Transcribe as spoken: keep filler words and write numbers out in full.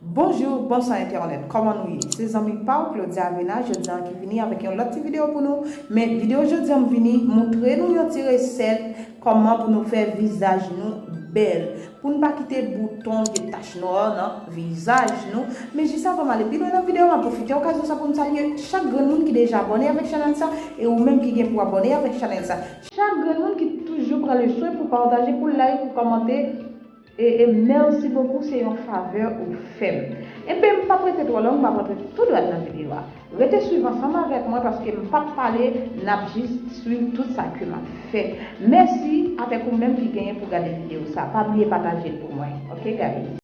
Bonjou, bonswa entènèt, kòman nou ye? Se zanmi pa w Claudia Avena, jodi a ki vini avèk yon lòt ti videyo pou nou. Men videyo jodi a m vini montre nou yon ti resèt kòman pou nou fè vizaj nou bèl. Pou n pa kite bouton, vye tach nwa nan vizaj nou. Men jis avan m ale pi lwen nan videyo, m ap pwofite okazyon sa pou m salye chak grenn moun ki deja abòne avèk chanèl sa, e ou menm ki gen pou abòne avèk chanèl sa. Chak grenn moun ki toujou pran le swen pou pataje, pou like, pou kòmante, e, e mèsi bokou, se yon favè ou fè m. Enben, m p ap rete twò long, m ap rantre tou dwat nan videyo a. Rete swiv ansanm avèk mwen paske m p ap pale, n ap jis swiv tout sa ke m ap fè. Mèsi avèk ou menm ki genyen pou gade videyo sa. Pa bliye pataje l pou mwen. Ok, guys?